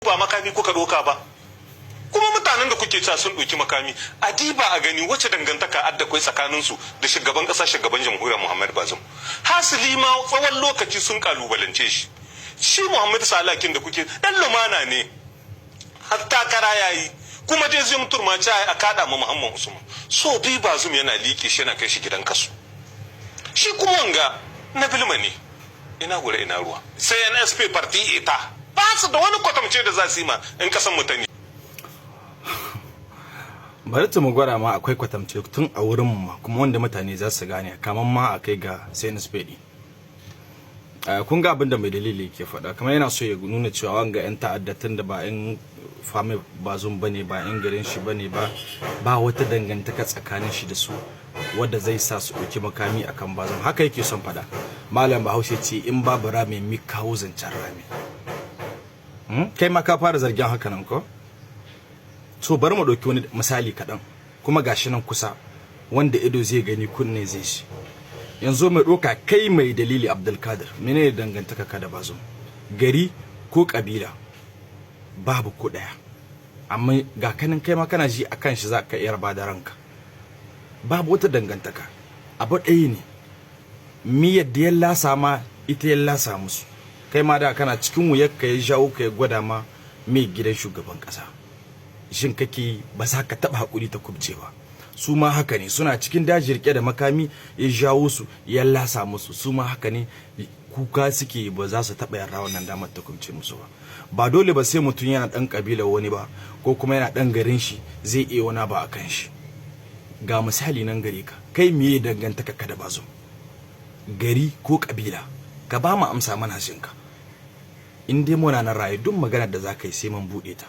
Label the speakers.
Speaker 1: Ba makami kuka ɗauka ba. Kuma mutanen da kuke cewa sun ɗauki makami, a diba a gani wace dangantaka adda kwai tsakaninsu da shugaban ƙasa, shugaban jamhuriyar Muhammad Bazum. Hasali ma tsawon lokaci sun kalubalance shi. Shi Muhammad Salakin da kuke dan lumana ne, har takara yayi, kuma dai zai mutur ma a kada ma Muhammad Usman. So bi Bazum yana liƙe shi, yana kai shi gidan kasu. Shi kuma wanga na bilma ne, ina gure ina ruwa. Sai CNSP parti ita ba su da wani kwatamce da za su yi ma in kasan mutane.
Speaker 2: Bari ta mu gwada ma akwai kwatamce tun a wurin ma, kuma wanda mutane za su gane kamar ma a kai ga CNSP ɗin. Kun ga abin da mai dalili ke faɗa, kamar yana so ya nuna cewa wanga 'yan ta'adda, tun da ba 'yan famille Bazum bane ba, 'yan garin shi bane ba, ba wata dangantaka tsakanin shi da su wadda zai sa su ɗauki makami akan Bazum. Haka yake son faɗa. Malam Bahaushe ce, in babu rami, mi kawo zancen rami? Kai ma ka fara zargin haka nan ko? To, bari mu ɗauki wani misali kaɗan kuma, gashi nan kusa, wanda ido zai gani, kunne zai shi. Yanzu mai ɗauka, kai mai dalili Abdulkadir, menene dangantaka ka da Bazum? Gari ko ƙabila? Babu ko ɗaya. Amma ga kanin kai ma kana ji akan shi za ka iya ba da ranka. Babu wata dangantaka, abu ɗaya ne. Miyar da ya lasa ma, ita ya lasa musu. Kai ma da kana cikin wuyar ka, ya jawo ka, ya gwada ma mai gidan shugaban ƙasa. Shin kake ba za ka taɓa haƙuri ta kubce ba? Su ma haka ne, suna cikin daji rike da makami, ya jawo su, ya lasa musu. Su ma haka ne, kuka suke, ba za su taɓa yarda wannan damar ta kubce musu ba. Ba dole ba sai mutum yana ɗan ƙabilar wani ba, ko kuma yana ɗan garin shi, zai iya wani ba a kan shi. Ga misali nan gare ka, kai miye dangantaka ka da Bazum? Gari ko ƙabila? Ka ba mu amsa mana ka. In dai muna nan raye, duk maganar da za ka yi sai mun buɗe ta.